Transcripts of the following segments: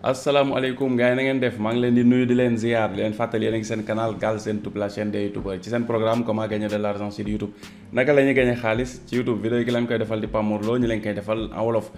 asalaamaaleykum gars yi na ngeen def maa ngi leen di nuyu di leen ziar di leen fàttali yéen a ngi seen canal Galsen Tube la chaîne des youtubeurs ci seen programme comment gagner de l'argent sur YouTube naka la ñuy gagner xaalis ci YouTube vidéo yi ki leen koy defal di Pamour Lo ñu leen koy defal en wolof.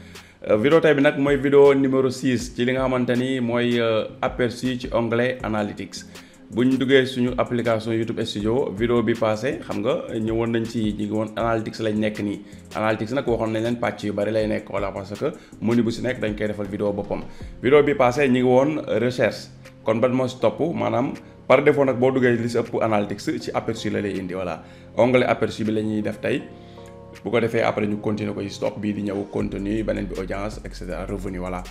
Vidéo tey bi nag mooy vidéo numéro 6 ci li nga xamante ni mooy aperçu ci onglet Analytics. bu ñu duggee suñu application YouTube Studio vidéo bi passé xam nga ñëwoon nañ ci ñi ngi woon Analytics lañ nekk nii Analytics nag waxoon nañ leen pàcc yu bari lay nekk voilà parce que menu bu si nekk dañ koy defal vidéo boppam. vidéo bi passé ñi ngi woon recherche kon ban moo si topp maanaam par défaut nag boo duggee li si ëpp Analytics ci aperçu la lay indi voilà onglet aperçu bi la ñuy def tey bu ko defee après ñu continuer ko ci stop bii di ñëw contenu beneen bi audience et cetera revenu voilà.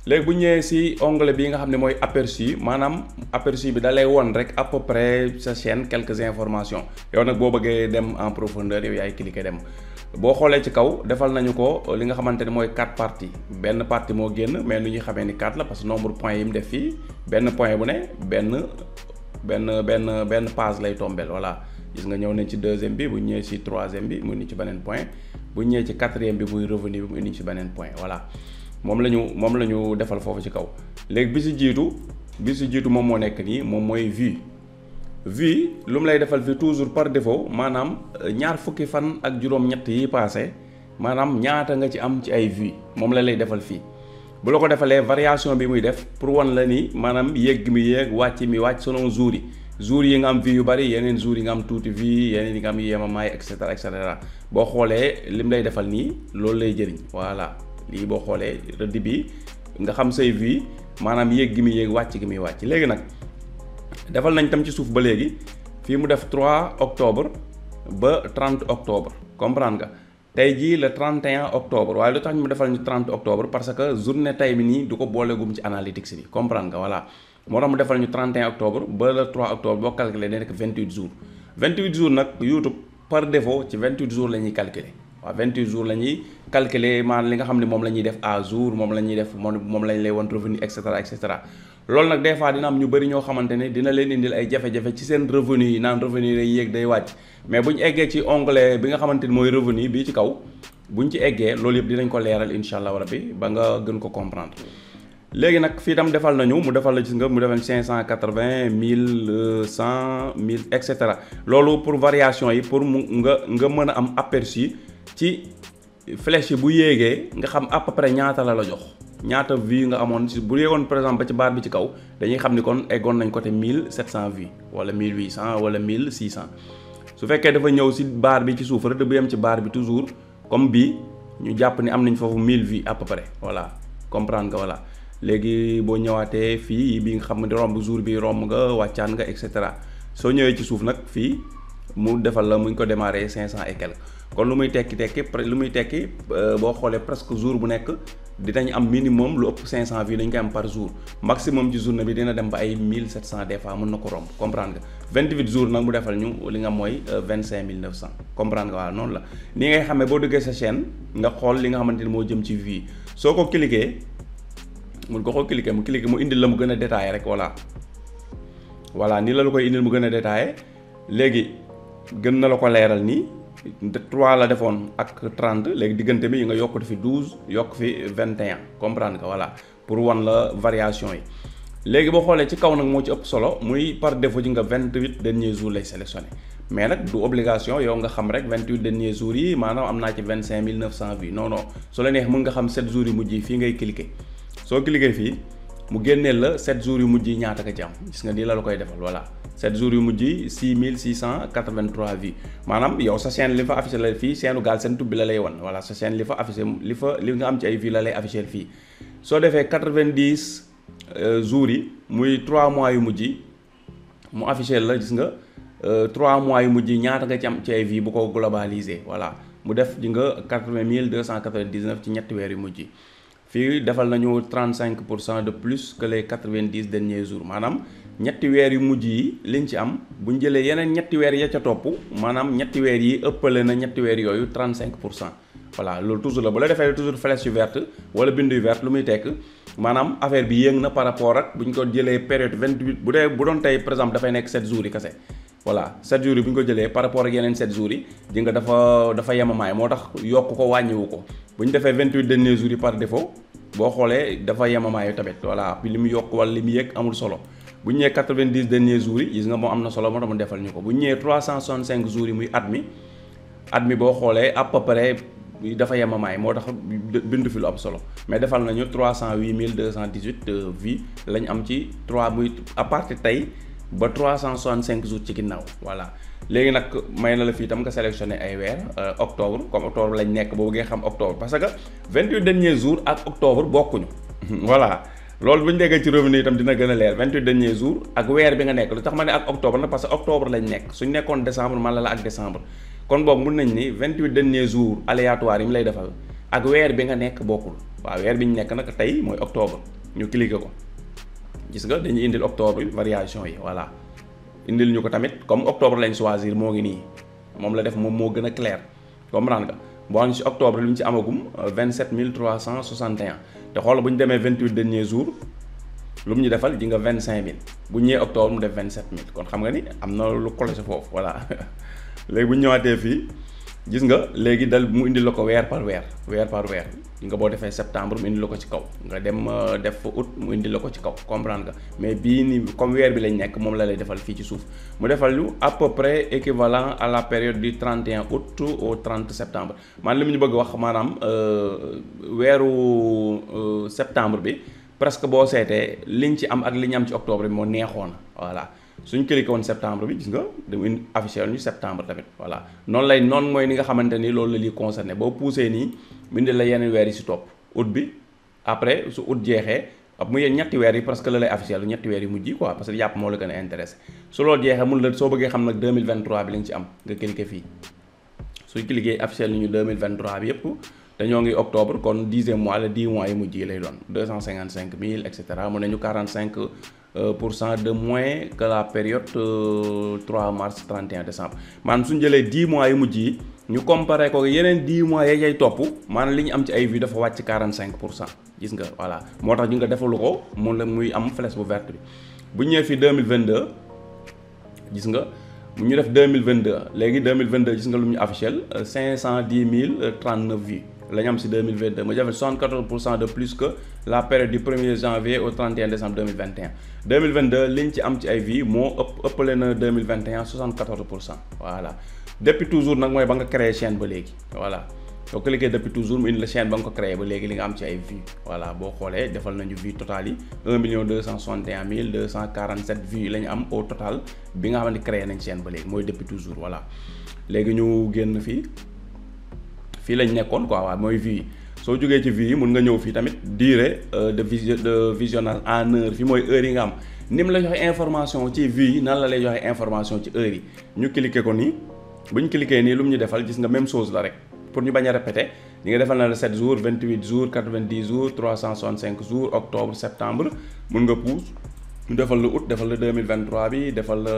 léegi bu ñëwee si onglet bi nga xam ne mooy aperçu maanaam aperçu bi da lay won rek à peu près sa chaîne quelques informations yow nag boo bëggee dem en profondeur yow yaay cliquer dem boo xoolee ci kaw defal nañu ko li nga xamante ne mooy 4 parties benn partie moo génn mais nu ñuy xamee ni 4 la parce que nombre point yi mu def fii benn point bu ne benn page lay tombel voilà gis nga ñëw nañ ci deuxième bi bu ñëwee si troisième bi mu indi ci beneen point bu ñëwee ci quatrième bi muy revenu bi mu indi ci beneen point voilà moom la ñu defal foofu ci kaw léegi bi si jiitu moom moo nekk nii moom mooy vue lu mu lay defal fii toujours par défaut maanaam ñaar fukki fan ak juróom-ñett yi passé maanaam ñaata nga ci am ci ay vues moom la lay defal fii bu la ko defalee variation bi muy def pour wan la ni maanaam yéeg mi yéeg wàcc mi wàcc selon jours yi nga am vues yu bari yeneen jours yi nga am tuuti vues yeneen yi nga am yemamaay et cetera boo xoolee lim lay defal nii loolu lay jëriñ voilà. lii boo xoolee rëdd bi nga xam say vues maanaam yéeg gi muy yéeg wàcc gi muy wàcc léegi nag defal nañ tam ci suuf ba léegi fii mu def 3 octobre ba 30 octobre comprendre nga tey jii le 31 octobre waaye lu tax ñu defal ñu 30 octobre parce que journée tey bi nii du ko boolegum ci analytics bi comprendre nga voilà moo tax mu defal ñu 31 octobre ba le 3 octobre boo calculer day nekk 28 jours 28 jours nag YouTube par défaut ci 28 jours la ñuy calculer waaw 28 jours la ñuy calculer maanaam li nga xam ne moom la ñuy def à jour moom la ñuy def moom lañ lay won revenu et cetera loolu nag des fois dina am ñu bëri ñoo xamante ne dina leen indil ay jafe-jafe ci seen revenu yi naan revenu yi day yéeg day wàcc mais bu ñu eggee ci onglet bi nga xamante ni mooy revenu bii ci kaw bu ñu ci eggee loolu yëpp dinañ ko leeral incha allah rabbi ba nga gën ko comprendre léegi nag fii tam defal nañu mu defal la gis nga mu defal 580 1100 1000 et cetera loolu pour variation yi pour mu nga mën a am aperçu ci flèche yi bu yéegee nga xam à peu près ñaata la jox ñaata vues nga amoon si bu yéegoon par exemple ba ci barre bi ci kaw dañuy xam ni kon eggoon nañ côté 1700 vues wala 1800 wala 1600 su fekkee dafa ñëw si barre bi ci suuf rek bu yem ci barre bi toujours comme bii ñu jàpp ni am nañ foofu 1000 vues à peu près voilà comprendre nga voilà léegi boo ñëwaatee fii bi nga xam ne romb jour bi romb nga wàccaan nga et cetera soo ñëwee ci suuf nag fii mu defal la mu ngi ko démarré 500 et quelque kon lu muy tekki boo xoolee presque jour bu nekk dinañ am minimum lu ëpp 500 vues dañ koy am par jour maximum ci journée bi dina dem ba ay 1700 des fois mën na ko romb comprendre nga 28 jours nag mu defal ñu li nga mooy 25900 comprendre nga waaw noonu la ni ngay xamee boo duggee sa chaîne nga xool li nga xamante ni moo jëm ci vues soo ko cliquer mun ko cliquer mu indil la mu gën a détaillé rek voilà nii la koy indil mu gën a détaillé léegi gën na la ko leeral nii 3 la defoon ak 30 léegi diggante bi yi nga yokk fi 12 yokk fi 21 comprendre nga voilà pour wan la variation yi léegi boo xoolee ci kaw nag moo ci ëpp solo muy par défaut ji nga 28 derniers jours lay sélectionné mais nag du obligation yow nga xam rek 28 derniers jours yi maanaam am naa ci 25900 vues non su la neex mën nga xam 7 jours yu mujj yi fii ngay cliquer soo cliquer fii mu génneel la 7 jours yu mujj yi ñaata nga ci am gis nga nii la koy defal voilà 7 jours yu mujj yi 6683 vues maanaam yow sa chaîne li fa affiché la fii chaîne Galsen Tube bi la lay wan voilà sa chaîne li fa affiché li nga am ci ay vues la lay affiché fii soo defee 90 jours yi muy 3 mois yu mujj yi mu affiché la gis nga 3 mois yu mujj yi ñaata nga ci am ci ay vues bu ko globalisé voilà mu def di nga 80 299 ci ñetti weer yu mujj yi fii defal nañu 35% de plus que les 90 derniers jours maanaam ñetti weer yu mujj yi liñ ci am bu ñu jëlee yeneen ñetti weer ya ca topp maanaam ñetti weer yi ëppale na ñetti weer yooyu 35% voilà loolu toujours la bu la defee toujours flèche yu verte wala bindu yu verte lu muy tekk maanaam affaire bi yéeg na par rapport ak bu ñu ko jëlee période 28 bu doon tey par exemple dafay nekk 7 jours yi kese voilà 7 jours yi bu ñu ko jëlee par rapport ak yeneen 7 jours yi di nga dafa yemamaay moo tax yokk ko wàññiwu ko bu ñu defee 28 derniers jours yi par défaut boo xoolee dafa yemamaayu tamit voilà puis li mu yokk wala li mu yëg amul solo bu ñu ñëwee 90 derniers jours yi gis nga moom am na solo moo tax mu defal ñu ko bu ñu ñëwee 365 jours yi muy at mi boo xoolee à peu près dafa yemamaay moo tax bindu fi lu am solo mais defal nañu 308 218 vues lañ am ci 3 muy à partir tey ba 365 jours ci ginnaaw voilà. léegi nag may na la fii tam nga sélectionné ay weer octobre comme octobre lañ nekk boo bëggee xam octobre parce que 28 derniers jours ak octobre bokkuñu voilà loolu bu ñu déggee ci revenu itam dina gën a leer 28 derniers jours ak weer bi nga nekk lu tax ma ne ak octobre nag parce que octobre lañ nekk suñ nekkoon décembre man la ak décembre kon boobu mun nañ ni 28 derniers jours aléatoire yi mu lay defal ak weer bi nga nekk bokkul waaw weer bi ñu nekk nag tey mooy octobre ñu cliquer ko gis nga dañuy indil octobre variation yi voilà indil ñu ko tamit comme octobre lañ choisir moo ngi nii moom la def moom moo gën a clair comprendre nga boo xam ci octobre li ñu ci amagum 27 361 te xool bu ñu demee 28 derniers jours lu mu ñu defal ji nga 25000 bu ñu ñëwee octobre mu def 27000 kon xam nga ni am na lu collé foofu voilà léegi bu ñu ñëwaatee fii gis nga léegi dal mu indil la ko weer par weer nga boo defee septembre mu indil la ko ci kaw nga dem def août mu indil la ko ci kaw comprendre nga mais bii ni comme weer bi lañ nekk moom la lay defal fii ci suuf mu defal lu à peu près équivalent à la période du 31 août au 30 septembre man li mu ñu bëgg wax maanaam weeru septembre bi presque boo seetee liñ ci am ak li ñu am ci octobre bi moo neexoon voilà suñ cliqué woon septembre bi gis nga dem indi affiché ñu septembre tamit voilà noonu mooy ni nga xamante ni loolu la lii concerné boo poussé nii mu indi la yeneen weer yi si topp août bi après su août jeexee muy ñetti weer yi parce que la lay affiché lu ñetti weer yi mujj yi quoi parce que yàpp moo la gën a intéressé su loolu jeexee mun la soo bëggee xam nag 2023 bi lañ ci am nga cliqué fii suñ cliqué affiché lu ñu 2023 bi yëpp te ñoo ngi octobre kon 10e mois la 10 mois yi mujj yi lay doon 255 000 et cetera mu ne ñu 45% de moins que la période 3 mars 31 décembre maanaam suñu jëlee 10 mois yu mujj yi ñu comparé ko yeneen 10 mois ya cay topp maanaam li ñu am ci ay vues dafa wàcc 45% gis nga voilà moo tax ñu nga defalu ko mun la muy am flèche bu verte bi bu ñëwee fii 2022 gis nga mu ñu def 2022 léegi 2022 gis nga lu ñu officiel 510 039 vues la ñu am si 2022 mu jafe 74% de plus que la période du 1er janvier au 31 décembre 2021 2022 liñ ci am ci ay vues moo ëppale na 2021 74% voilà depuis toujours nag mooy ba nga créé chaîne ba léegi voilà soo cliqué depuis toujours mu indi la chaîne ba nga ko créé ba léegi li nga am ci ay vues voilà boo xoolee defal nañu vues total yi 1 261 247 vues la ñu am au total bi nga xamante créé nañ chaîne ba léegi mooy depuis toujours voilà léegi ñu génn fii lañ nekkoon quoi waaw mooy vues yi soo jógee ci vues yi mun nga ñëw fii tamit durée de visionnage en heure fii mooy heure yi nga am ni mu la joxe information ci vues yi nan la lay joxe information ci heure yi ñu cliqué ko nii bu ñu cliqué nii lu mu ñu defal gis nga même chose la rek pour ñu bañ a répéter ñi nga defal na la 7 jours 28 jours 90 jours 365 jours octobre septembre mun nga pousse ñu defal la août defal la 2023 bi defal la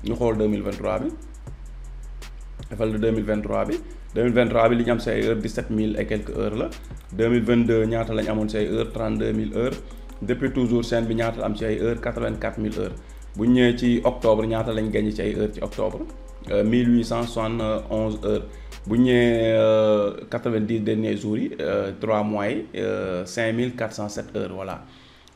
ñu xool 2023 bi defal la 2023 bi 2023 bi li ñu am say heures 17000 et quelques heures la 2022 ñaata lañ amoon say heures 32000 heures depuis toujours chaîne bi ñaata la am ci ay heures 84000 heures bu ñu ñëwee ci octobre ñaata lañ gagné ci ay heures ci octobre 1871 heures bu ñu ñëwee 90 derniers jours yi 3 mois yi 5407 heures voilà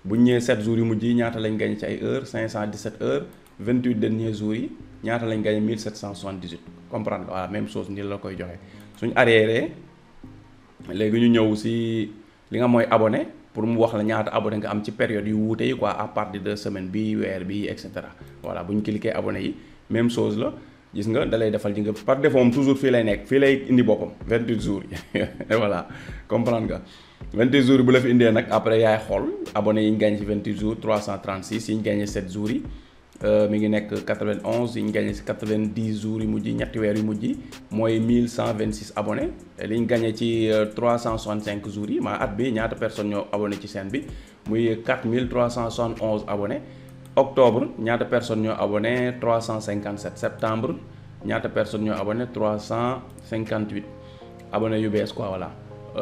bu ñu ñëwee 7 jours yu mujj yi ñaata lañ gagné ci ay heures 517 heures 28 derniers jours yi ñaata lañ gagné 1778 comprendre nga voilà même chose ni la koy joxe suñu arriéré léegi ñu ñëw si li nga mooy abonné pour mu wax la ñaata abonné nga am ci période yu wuute yi quoi à partir de semaine bi weer bi et cetera voilà bu ñu cliquer abonné yi même chose la gis nga da lay defal ji nga par défaut moom toujours fii lay nekk fii lay indi boppam 28 jours yi et voilà comprendre nga 28 jours yi bu la fi indee nag après yaay xool abonné yi ñu gagné ci 28 jours 336 yi ñu gagné 7 jours yi mi ngi nekk 91 yi ñu gagné ci 90 jours yu mujj ñetti weer yu mujj mooy 1126 abonnés li ñu gagné ci 365 jours yi maa at bi ñaata personnes ñoo abonné ci chaîne bi muy 4371 abonnés octobre ñaata personnes ñoo abonné 357 septembre ñaata personnes ñoo abonné 358 abonnés yu bees quoi voilà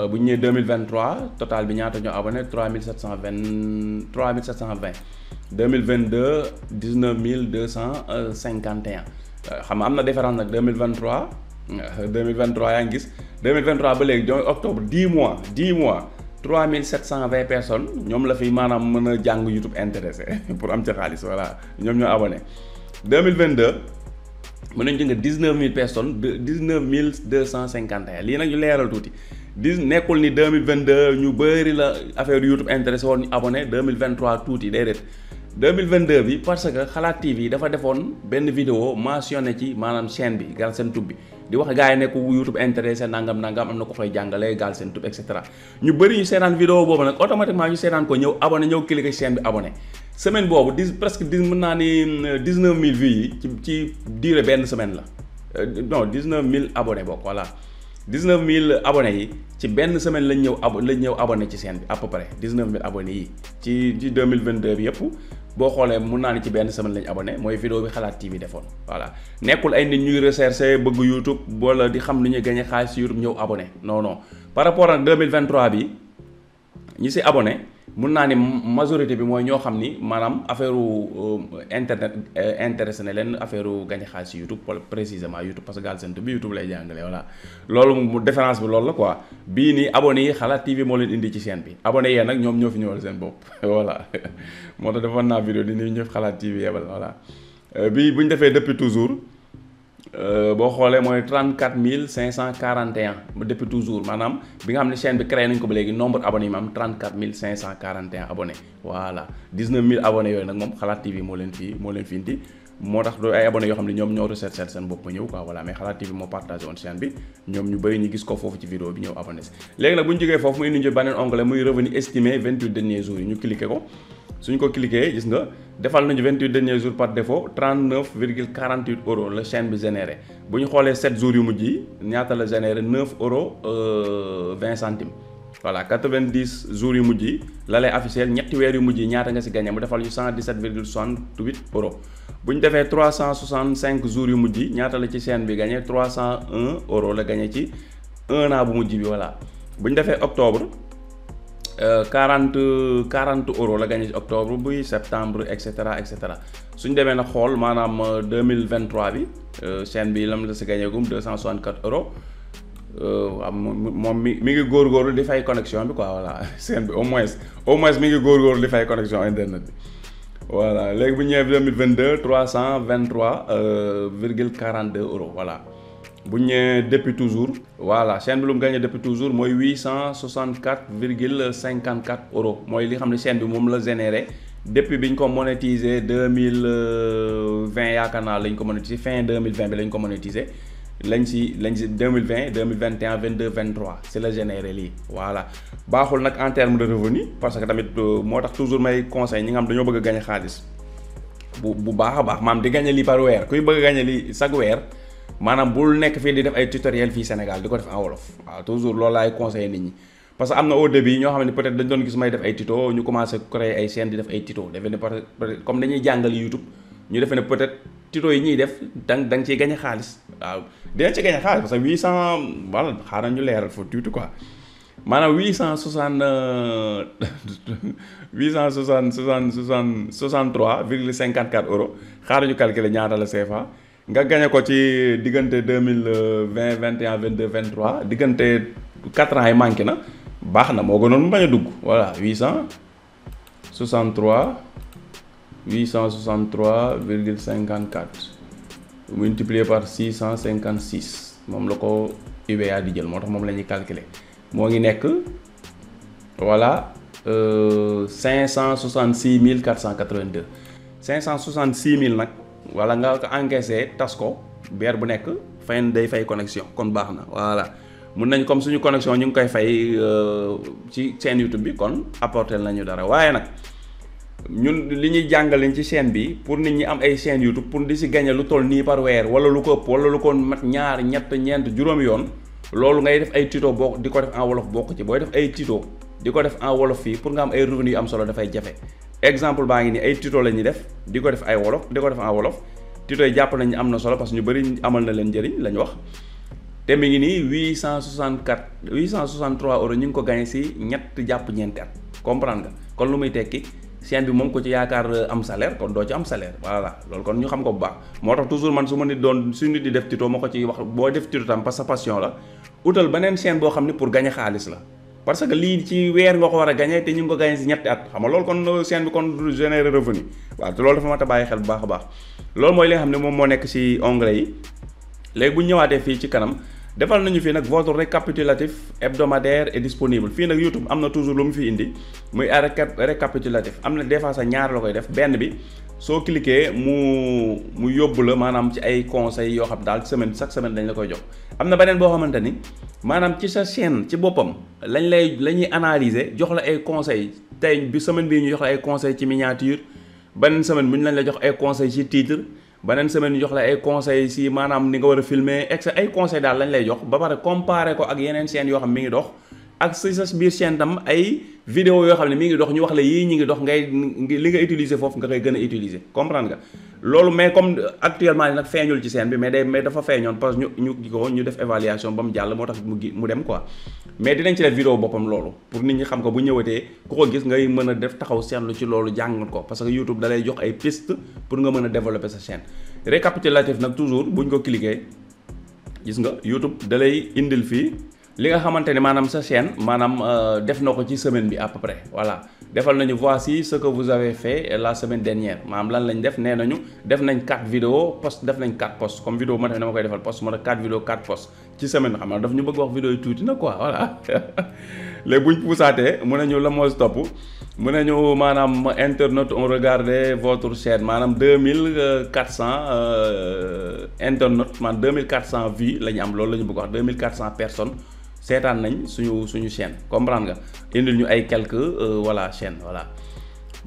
bu ñu ñëwee 2023 total bi ñaata ñoo abonné 3720 2022 19251 xam nga am na différence nag 2023 yaa ngi gis 2023 ba léegi donc octobre 10 mois 3720 personnes ñoom la fi maanaam mën a jàng YouTube intéressé pour am ci xaalis voilà ñoom ñoo abonné 2022 mën nañu jënd 19000 personnes 19251 lii nag ñu leeral tuuti nekkul ni 2022 ñu bëri la affaire YouTube intéressé woon ñu abonné 2023 tuuti déedéet 2022 bi parce que Xalaat TV dafa defoon benn vidéo mentionné ci maanaam chaîne bi Galsen Tube bi di wax gars yi ne ko YouTube intéressé nangam am na ko fay jàngale Galsen Tube et cetera ñu bëri ñu seetaan vidéo boobu nag automatiquement ñu seetaan ko ñëw abonné ñëw cliquer chaîne bi abonné semaine boobu presque mën naa ni 19000 vues yi ci durée benn semaine la non 19000 abonnés bokk voilà 19000 abonnés yi ci benn semaine lañ ñëw abonné ci chaîne bi à peu près 19000 abonnés yi ci 2022 bi yëpp boo xoolee mun naa ni ci benn semaine lañ abonné mooy vidéo bi Xalaat TV defoon voilà nekkul ay nit ñuy recherché bëgg YouTube wala di xam lu ñuy gagné xaalis ci YouTube ñëw abonné non par rapport ak 2023 bi ñi si abonné mun naa ni majorité bi mooy ñoo xam ni maanaam affaire internet intéressé na leen affaire gagné xaalis ci YouTube wala précisément YouTube parce que Galsen Tube bi YouTube lay jàngale voilà loolu mu différence bi loolu la quoi bii nii abonné yi Xalaat TV moo leen indi ci chaîne bi abonné yee nag ñoom ñoo fi ñëwal seen bopp voilà moo tax defoon naa vidéo di ni ñëpp Xalaat TV yebal voilà bii bu ñu defee depuis toujours boo xoolee mooy 34541 depuis toujours maanaam bi nga xam ne chaîne bi créé nañ ko ba léegi nombre abonnés yi ma am 34541 abonnés voilà 19000 abonnés yooyu nag moom Xalaat TV moo leen fi indi moo tax doo ay abonnés yoo xam ne ñoom ñoo recherché seen bopp ba ñëw quoi voilà mais Xalaat TV moo partagé woon chaîne bi ñoom ñu bëri ñu gis ko foofu ci vidéo bi ñëw abonné si léegi nag bu ñu jógee foofu mu indi ñu beneen onglet muy revenu estimé 28 derniers jours yi ñu cliqué ko suñ ko cliqué gis nga defal nañu 28 derniers jours par défaut 39,48 euros la chaîne bi généré bu ñu xoolee 7 jours yu mujj yi ñaata la généré 9 euros 20 centimes voilà 90 jours yu mujj yi la lay affiché ñetti weer yu mujj yi ñaata nga si gagné mu defal ñu 117,68 euros bu ñu defee 365 jours yu mujj yi ñaata la ci chaîne bi gagné 301 euros la gagné ci 1 an bu mujj bi voilà bu ñu defee octobre 40 euros la gagné ci octobre buy septembre et cetera suñ demee nag xool maanaam 2023 bi chaîne bi lam la si gagné gum 264 euros waaw moom mi ngi góorgóorlu di fay connexion bi quoi voilà chaîne bi au moins mi ngi góorgóorlu di fay connexion internet bi voilà léegi bu ñëwee 2022 323,42 euros voilà bu ñu ñëwee depuis toujours voilà chaîne bi lu mu gagné depuis toujours mooy 864,54 euros mooy li xam ne chaîne bi moom la généré depuis bi ñu ko monétiser 2020 yaakaar naa lañ ko monétiser fin 2020 bi lañ ko monétiser lañ si 2020 2021 22 23 c'est la généré lii voilà baaxul nag en terme de revenu parce que tamit moo tax toujours may conseil ñi nga xam dañoo bëgg a gagné xaalis bu baax a baax maam di gagné lii par weer kuy bëgg a gagné lii chaque weer maanaam bul nekk fii di def ay tutoriel fii Sénégal di ko def en wolof waaw toujours loolu laay conseillé nit ñi parce que am na au début ñoo xam ne peut-être dañ doon gis may def ay tuto ñu commencé créer ay chaîne di def ay tuto defe ne peut-être comme dañuy jàngal YouTube ñu defe ne peut-être tuto yi ñuy def da nga ciy gagné xaalis waaw dinañ ci gagné xaalis parce que 800 voilà xaaral ñu leeral fa tuuti quoi maanaam 863,54 euros xaaral ñu calculer ñaata la CFA nga gagné ko ci diggante 2020 21 22 23 diggante 4 ans yi manqué na baax na moo gënoon mu bañ a dugg voilà 863,54 multiplié par 656 moom la ko UBA di jël moo tax moom la ñuy calculer moo ngi nekk voilà 566 482 nag wala nga ko encaissé tas ko beer bu nekk fayn day fay connexion kon baax na voilà mun nañ comme suñu connexion ñu ngi koy fay ci chaîne YouTube bi kon apporter nañu dara waaye nag ñun li ñuy jàngale ci chaîne bi pour nit ñi am ay chaîne YouTube pour di si gagner lu toll nii par weer wala lu ko ëpp wala lu ko mat ñaar ñett ñeent juróomi yoon loolu ngay def ay tuto boo di ko def en wolof bokk ci booy def ay tuto di ko def en wolof fii pour nga am ay revenus yu am solo dafay jafe exemple baa ngi nii ay tuto la ñuy def di ko def ay wolof di ko def en wolof tuto yi jàpp nañ am na solo parce que ñu bëri amal na leen njëriñ la ñu wax te mi ngi nii 863 euros ñu ngi ko gagné si ñett jàpp ñeenti at comprendre nga kon lu muy tekki chaîne bi moom ko ci yaakaar am salaire kon doo ci am salaire voilà loolu kon ñu xam ko bu baax moo tax toujours man su ma nit doon su nit di def tuto ma ko ci wax boo def tuto tam parce que passion la utal beneen chaîne boo xam ne pour gagner xaalis la parce que lii ci weer nga ko war a gagné te ñu ngi ko gagné si ñetti at xam nga loolu kon chaîne bi kon du générer revenu waaw te loolu dafa mat a bàyyi xel bu baax a baax loolu mooy li nga xam ne moom moo nekk si onglet yi. léegi bu ñu ñëwaatee fii ci kanam defal nañu fii nag votre récapitulatif hebdomadaire est disponible fii nag YouTube am na toujours lu mu fi indi muy récapitulatif am na des fois sax ñaar la koy def benn bi soo cliquer mu yóbbu la maanaam ci ay conseils yoo xam daal chaque semaine dañ la koy jox. am na beneen boo xamante ni maanaam ci sa chaîne ci boppam la ñuy analyser jox la ay conseils tey bi semaine bii ñu jox la ay conseils ci miniature beneen semaine bu ñu lañ la jox ay conseils ci titre. beneen semaine ñu jox la ay conseils si maanaam ni nga war a filmer ay conseils daal lañ lay jox ba pare comparer ko ak yeneen chaînes yoo xam mi ngi dox ak si sa biir chaîne tam ay vidéo yoo xam ne mi ngi dox ñu wax la yii ñi ngi dox li nga utiliser foofu nga koy gën a utiliser comprendre nga loolu mais comme actuellement nag feeñul ci chaîne bi mais dafa feeñoon parce que ñu def évaluation ba mu jàll moo tax mu dem quoi mais dinañ ci def vidéo boppam loolu pour nit ñi xam ko bu ñëwatee ku ko gis ngay mën a def taxaw seetlu ci loolu jàngat ko parce que YouTube da lay jox ay piste pour nga mën a développer sa chaîne récapitulatif nag toujours buñ ko cliquer gis nga YouTube da lay indil fii li nga xamante ni maanaam sa chaîne maanaam def na ko ci semaine bi à peu près voilà defal nañu voici ce que vous avez fait la semaine dernière maanaam lan lañ def nee nañu def nañ 4 vidéos post def nañ 4 posts comme vidéo ma def dama koy defal post ma def 4 vidéos 4 posts ci semaine xam nga daf ñu bëgg wax vidéo yi tuuti na quoi voilà léegi buñ puusaatee mën nañu la moo si topp mën nañu maanaam internautes ont regardé votre chaîne maanaam 2400 internautes maanaam 2400 vues la ñu am loolu la ñu bëgg wax 2400 personnes seetaan nañ suñu chaîne comprendre nga indil ñu ay quelques voilà chaîne voilà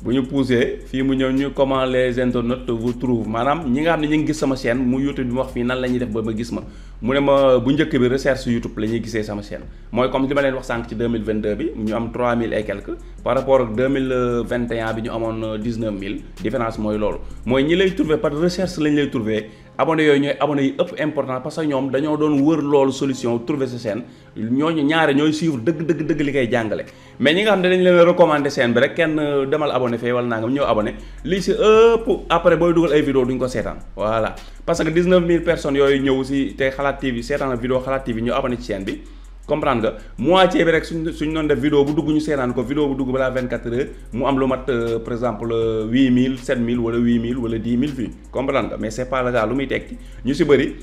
bu ñu poussé fii mu ñëw ñu comment les internautes vous trouvent maanaam ñi nga xam ne ñu ngi gis sama chaîne mu YouTube bi mu wax fii nan la ñuy def ba ma gis ma mu ne ma bu njëkk bi recherche YouTube la ñuy gisee sama chaîne mooy comme li ma leen wax sànq ci 2022 bi ñu am 3000 et quelques par rapport ak 2021 bi ñu amoon 19000 différence mooy loolu mooy ñi lay trouver par recherche lañ lay trouver abonné yooyu ñooy abonné yi ëpp important parce que ñoom dañoo doon wër loolu solution trouver sa chaîne ñooñu ñaare ñooy suivre dëgg li ngay jàngale mais ñi nga xam ne dañ leen recommander chaîne bi rek kenn demal abonné fee wala nangam ñëw abonné lii si ëpp après booy dugal ay vidéo duñ ko seetaan voilà parce que 19000 personnes yooyu ñëw si te Xalaat TV seetaan vidéo Xalaat TV ñëw abonné ci chaîne bi comprendre nga moitié bi rek suñ doon def vidéo bu dugg ñu seetaan ko vidéo bu dugg balaa 24 heures mu am lu mat par exemple 8000 7000 wala 8000 wala 10000 vues comprendre nga mais c'est pas le cas lu muy tekki ñu si bëri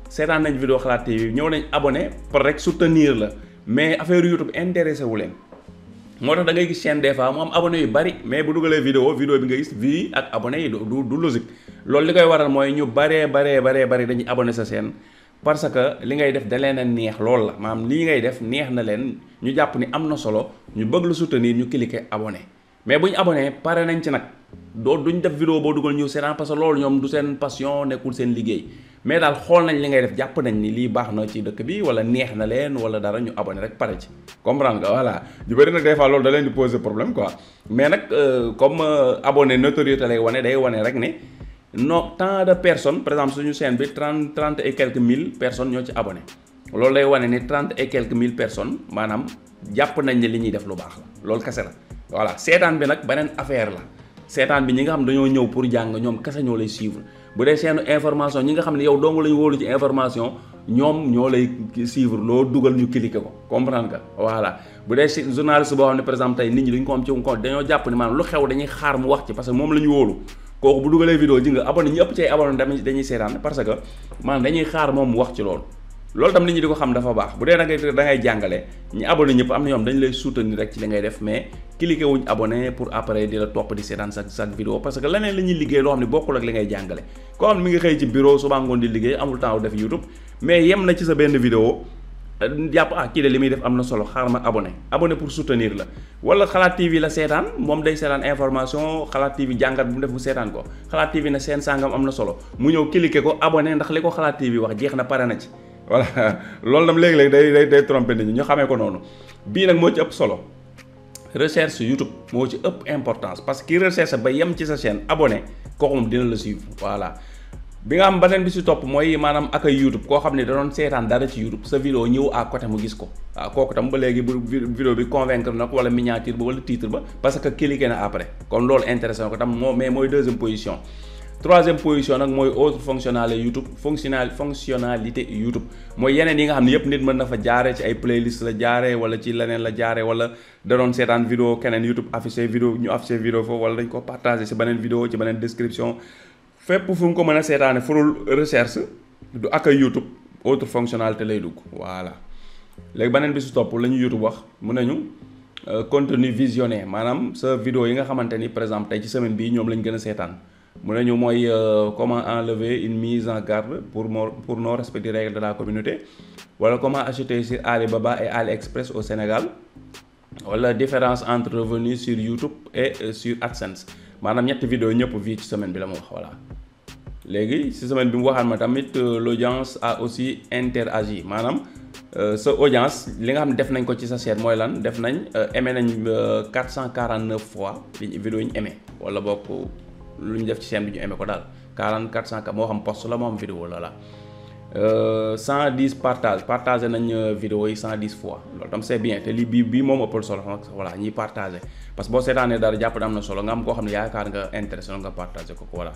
seetaan nañ vidéo Xalaat TV ñëw nañ abonné pour rek soutenir la mais affaire YouTube intéressé wu leen moo tax da ngay gis chaîne des fois mu am abonné yu bari mais bu dugalee vidéo bi nga gis vie ak abonné yi du logique loolu li koy waral mooy ñu baree dañuy abonné sa chaîne parce que li ngay def da leen a neex loolu la maanaam lii ngay def neex na leen ñu jàpp ni am na solo ñu bëgg lu soutenir ñu cliquer abonné mais bu ñu abonné pare nañ ci nag duñ def vidéo boo dugal ñëw seetaan parce que loolu ñoom du seen passion nekkul seen liggéey mais daal xool nañ li ngay def jàpp nañ ni lii baax na ci dëkk bi wala neex na leen wala dara ñu abonné rek pare ci comprendre nga voilà ñu bëri nag des fois loolu da leen di poser problème quoi mais nag comme abonné notoriété lay wane day wane rek ne non tant de personnes par exemple suñu chaîne bi 30 et quelques mille personnes ñoo ci abonné loolu lay wane ni 30 et quelques mille personnes maanaam jàpp nañ ne li ñuy def lu baax la loolu kese la voilà seetaan bi nag beneen affaire la seetaan bi ñi nga xam dañoo ñëw pour jàng ñoom kese ñoo lay suivre bu dee seen information ñi nga xam ne yow dong lañu wóolu ci information ñoom ñoo lay suivre loo dugal ñu cliquer ko comprendre nga voilà bu dee journaliste boo xam ne par exemple tey nit ñi dañu ko am ci ko dañoo jàpp ne maanaam lu xew dañuy xaar mu wax ci parce que moom la ñu wóolu kooku bu dugalee vidéo ji nga abonné ñi ëpp ci ay abonné dañuy seetaan parce que maanaam dañuy xaar moom mu wax ci loolu tam nit ñi di ko xam dafa baax bu dee da ngay jàngale ñi abonné ñëpp am na ñoom dañu lay soutenir rek ci li ngay def mais cliquer wuñ abonné pour après di la topp di seetaan chaque vidéo parce que leneen la ñuy liggéey loo xam ne bokkul ak li ngay jàngale koo xam ne mi ngi xëy ci bureau suba ngoon di liggéey amul temps def YouTube mais yem na ci sa benn vidéo jàpp kii de li muy def am na solo xaar ma abonné pour soutenir la wala Xalaat TV la seetaan moom day seetaan information Xalaat TV jàngat bu mu def mu seetaan ko Xalaat TV ne seen sàngam am na solo mu ñëw cliquer ko abonné ndax li ko Xalaat TV wax jeex na pare na ci voilà loolu tam léegi-léegi day tromper nit ñi ñu xamee ko noonu bii nag moo ci ëpp solo recherche YouTube moo ci ëpp importance parce que ki recherche ba yem ci sa chaîne abonné kooku moom dina la suivre voilà bi nga xam beneen bi si topp mooy maanaam ak ay YouTube koo xam ne da doon seetaan dara ci YouTube sa vidéo ñëw à côté mu gis ko waaw kooku tam ba léegi bu vidéo bi convaincre na ko wala miniature ba wala titre ba parce que cliqué na après kon loolu intéressant ko tam mais mooy deuxième position troisième position nag mooy autre fonctionnalité YouTube mooy yeneen yi nga xam ne yëpp nit mën na fa jaare ci ay playlist la jaare wala ci leneen la jaare wala da doon seetaan vidéo keneen YouTube affiché vidéo ñu affiché vidéo foofu wala dañ ko partagé ci beneen vidéo ci beneen description fépp fu mu ko mën a seetaane furul recherche du ak YouTube autre fonctionnalité lay dugg voilà. léegi beneen bi su topp la ñu YouTube wax mun nañu contenu visionné maanaam sa vidéo yi nga xamante ni par exemple tey ci semaine bii ñoom lañ gën a seetaan mun nañu mooy comment enlever une mise en garde pour non respect des règles de la communauté wala comment acheter sur Alibaba et AliExpress au Sénégal wala différence entre revenus sur YouTube et sur AdSense maanaam ñetti vidéo ñëpp vie ci semaine bi la mu wax voilà. léegi ci semaine bi mu waxaat ma tamit l'audience a aussi interagi maanaam sa audience li nga xam ne def nañ ko ci sa chaîne mooy lan def nañ aimé nañ 449 fois vidéo yi ñu aimé wala bokk lu ñu def ci chaîne bi ñu aimé ko daal 400 moo xam post la moo xam vidéo la 110 partagé nañ vidéo yi 110 fois loolu tam c'est bien te lii bii moom ëppal solo xam voilà ñiy partagé parce que boo seetaanee dara jàpp ne am na solo nga am koo xam ne yaakaar nga intéressé nga partagé ko voilà.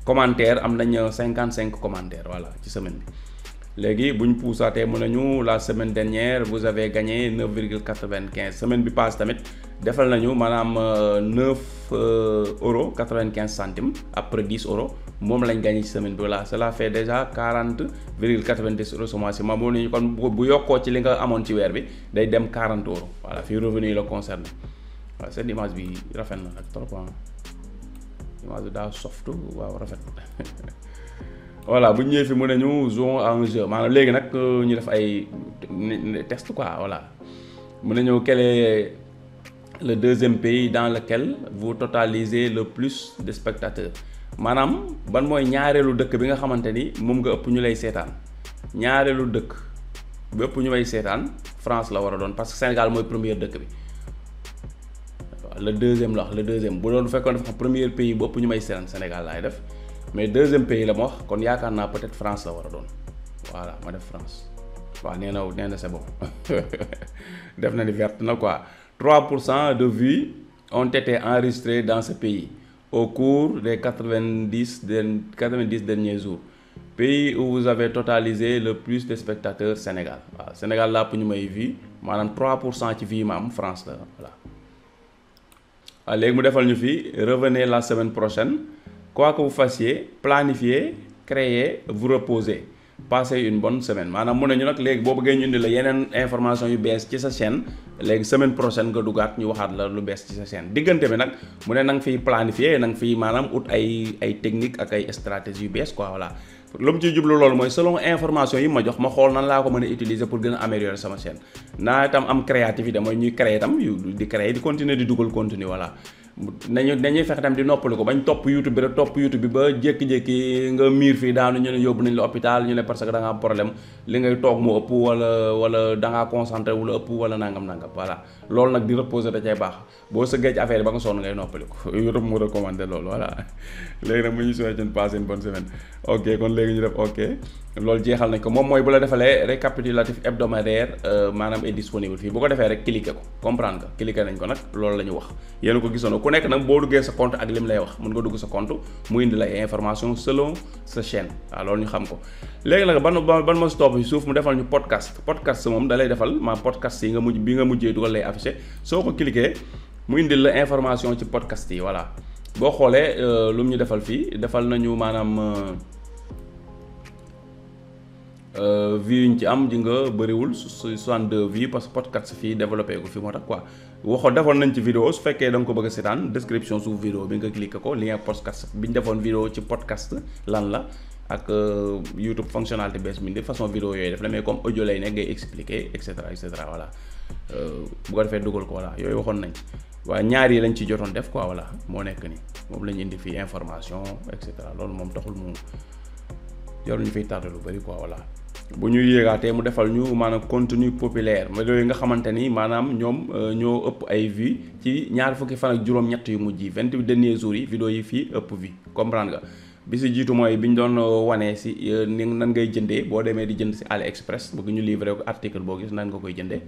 commentaire am nañ 55 commentaires voilà ci semaine bi léegi bu ñu puusaatee mën nañu la semaine dernière vous avez gagné 9,95 semaine bi passe tamit defal nañu maanaam 9,95 € après 10 € moom lañ gagné ci semaine bi voilà cela fait déjà 40,90 € ce mois-ci ma moo nañu kon bu yokkoo ci li nga amoon ci weer bi day dem 40 € voilà fii revenu yi la concerne waaw cette image bi rafet na nag trop image bi daa softu waaw rafet voilà bu ñu ñëwee fi mu ne ñu jouons à un jeu maanaam léegi nag ñu def ay test quoi voilà mu ne ñu quel est le deuxième pays dans lequel vous totalisez le plus de spectateurs maanaam ban mooy ñaareelu dëkk bi nga xamante ni moom nga ëpp ñu lay seetaan ñaareelu dëkk bi ëpp ñu lay seetaan France la war a doon parce que Sénégal mooy première dëkk bi le deuxième la wax le deuxième bu doon fekkoon dafa xam premier pays bu ëpp ñu may seetaan Sénégal laay def mais deuxième pays la ma wax kon yaakaar naa peut-être France la war a doon voilà ma def France waaw nee na c'est bon def na ni verte na quoi 3% de vues ont été enregistrées dans ce pays au cours des 90 derniers jours pays où vous avez totalisé le plus de spectateurs Sénégal waaw Sénégal laa ëpp ñu may vues maanaam 3% ci vues ma am France la voilà. waaw léegi mu defal ñu fi revenez la semaine prochaine quoi que vous fassiez planifiez créez vous reposez passez une bonne semaine maanaam mun nañu nag léegi boo bëggee ñu indi la yeneen information yu bees ci sa chaîne léegi semaine prochaine nga duggaat ñu waxaat la lu bees ci sa chaîne diggante bi nag mu ne na nga fiy planifier na nga fiy maanaam ut ay technique ak ay stratégie yu bees quoi voilà. lu mu ciy jublu loolu mooy selon information yi ma jox ma xool nan laa ko mën a utiliser pour gën a améliorer sama chaîne naa itam am créativité mooy ñuy créer itam di créer di continuer di dugal contenu voilà. dañuy fexe tam di noppali ko bañ topp YouTube bi rek topp YouTube bi ba jékki-jékki nga miir fii daanu ñu ne yóbbu nañ la hôpital ñu ne parce que da ngaa am problème li ngay toog moo ëpp wala da ngaa concentré wu la ëpp wala nangam voilà loolu nag di reposer da cay baax boo sëggee ci affaire yi ba nga sonn ngay noppali ko YouTube mu recommandé loolu voilà léegi nag mu ñu souhaité une passez une bonne semaine ok kon léegi ñu def ok loolu jeexal nañ ko moom mooy bu la defalee récapitulatif hebdomadaire maanaam est disponible fii bu ko defee rek cliquer ko comprendre nga cliquer nañ ko nag loolu la ñu wax yéen a ko gisoon ku nekk nag boo duggee sa compte ak lim lay wax mën nga dugg sa compte mu indi la information selon sa chaîne waaw loolu ñu xam ko léegi nag ban ma si topp si suuf mu defal ñu podcast moom da lay defal ma podcast yi bi nga mujjee dugal lay affiché soo ko cliquer mu indil la information ci podcast yi voilà boo xoolee lu mu ñu defal fii defal nañu maanaam vues yi ñu ci am di nga bëriwul 62 vues parce que podcast fii développé ko fi moo tax quoi defoon nañ ci vidéo su fekkee da nga ko bëgg a seetaan description suuf vidéo bi nga cliqué ko lien podcast bi ñu defoon vidéo ci podcast lan la ak YouTube fonctionnalité bees bi de façon vidéo yooyu def la mais comme audio lay nekk ngay expliquer et cetera voilà bu ko defee dugal ko voilà yooyu waxoon nañ waaye ñaar yi lañ ci jotoon def quoi voilà moo nekk ni moom la ñu indi fii information et cetera loolu moom taxul mu jarul ñu fiy tardé lu bari quoi voilà. bu ñuy yéegaatee mu defal ñu maanaam contenu populaire mais yooyu nga xamante ni maanaam ñoom ñoo ëpp ay vues ci ñaar fukki fan ak juróom-ñett yu mujj yi 28 derniers jours yi vidéo yi fii ëpp vues comprendre nga bi si jiitu mooy bi ñu doon wanee si ni nan ngay jëndee boo demee di jënd si AliExpress bëgg ñu livrer ko article boo gis nan nga koy jëndee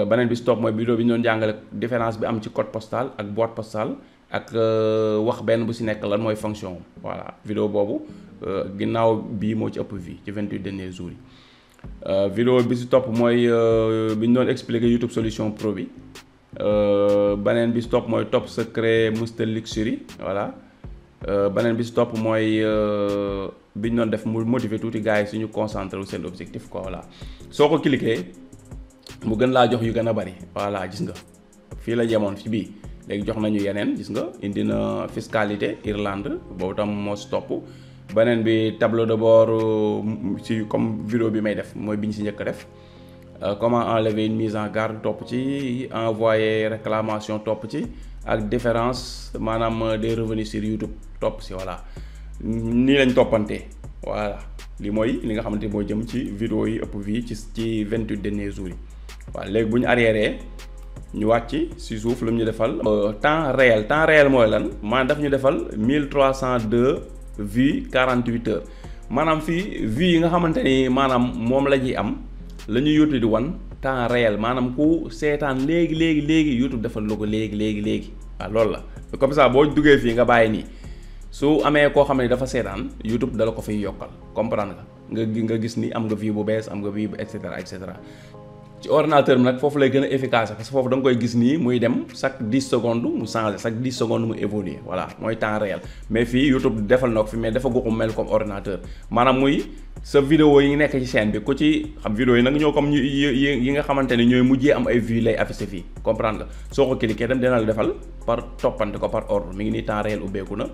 beneen bi si topp mooy vidéo bi ñu doon jàngale différence bi am ci code postal ak boîte postale ak wax benn bu si nekk lan mooy fonction voilà vidéo boobu ginnaaw bii moo ci ëpp vie ci 28 derniers jours yi vidéo bi si topp mooy bi ñu doon expliquer YouTube Solution Pro bi beneen bi si topp mooy top secret Mr Luxury voilà beneen bi si topp mooy bi ñu doon def mu motiver tuuti gars yi suñu concentré wu seen objectif quoi voilà soo ko cliquer mu gën laa jox yu gën a bari voilà gis nga fii la yemoon fi bii léegi jox nañu yeneen gis nga indi na fiscalité Irlande boobu tam moo si topp beneen bi tableau de bord ci comme vidéo bi may def mooy bi ñu si njëkk a def comment enlever une mise en garde topp ci envoyer réclamation topp ci ak différence maanaam des revenus sur YouTube topp si voilà nii lañ toppantee voilà li mooy li nga xamante moo jëm ci vidéo yi ëpp vie ci 28 derniers jours yi waaw léegi bu ñu arriéré ñu wàcc si suuf lu mu ñu defal temps réel mooy lan maanaam daf ñu defal 1302 vues 48 heures maanaam fii vues yi nga xamante ni maanaam moom la ñuy am la ñu YouTube di wan temps réel maanaam ku seetaan léegi YouTube defal la ko léegi waaw loolu la comme ça boo duggee fii nga bàyyi nii su amee koo xam ne dafa seetaan YouTube dala ko fiy yokkal comprendre nga gis ni am nga vue bu bees am nga vue bu et cetera ci ordinateur bi nag foofu lay gën a efficace parce que foofu da nga koy gis nii muy dem chaque 10 secondes mu changer chaque 10 secondes mu évoluer voilà mooy temps réel mais fii YouTube defal na ko fi mais dafa ko mel comme ordinateur maanaam muy sa vidéo yi nekk ci chaîne bi ku ci xam vidéo yi nag ñoo comme yi nga xamante ne ñooy mujjee am ay vues lay affiché fii comprendre nga soo ko cliquer dem dina la defal par toppante ko par ordre mi ngi nii temps réel ubbeeku na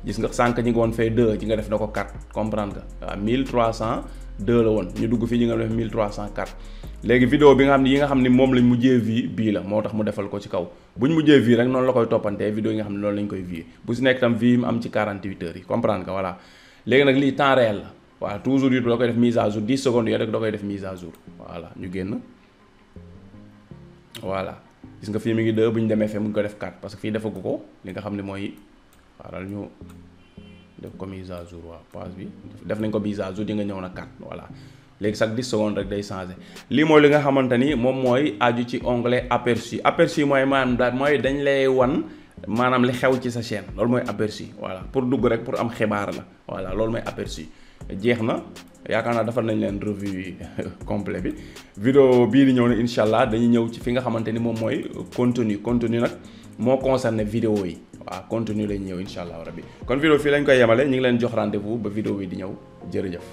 gis nga sànq ñi ngi woon fee 2 ci nga def na ko 4 comprendre nga waaw 1302 la woon ñu dugg fii ñi nga def 1304 léegi vidéo bi nga xam ne yi nga xam ne moom lañ mujjee vie bii la moo tax mu defal ko ci kaw buñ mujjee vie rek noonu la koy toppantee vidéo yi nga xam ne loolu lañ koy vie bu si nekk tam vie mu am ci 48 heures yi comprendre nga voilà léegi nag lii temps réel la waaw toujours YouTube da koy def mise à jour 10 secondes yooyu rek da koy def mise à jour voilà ñu génn voilà gis nga fii mi ngi 2 bu ñu demee fee mu ngi ko def 4 parce que fii defagu ko li nga xam ne mooy waaral ñu def ko mise à jour waaw page bi def nañ ko mise à jour di nga ñëw na 4 voilà léegi chaque 10 secondes rek day changer lii mooy li nga xamante ni moom mooy aju ci onglet aperçu mooy maanaam daal mooy dañ lay wan maanaam li xew ci sa chaîne loolu mooy aperçu voilà pour dugg rek pour am xibaar la voilà loolu mooy aperçu jeex na yaakaar naa defal nañ leen revue complet bi vidéo bii di ñëw ne incha allah dañuy ñëw ci fi nga xamante ni moom mooy contenu nag moo concerné vidéo yi waaw contenu lañ ñëw incha allah rabbi kon vidéo fii lañ koy yemale ñu ngi leen jox rendez-vous ba vidéo yi di ñëw jërëjëf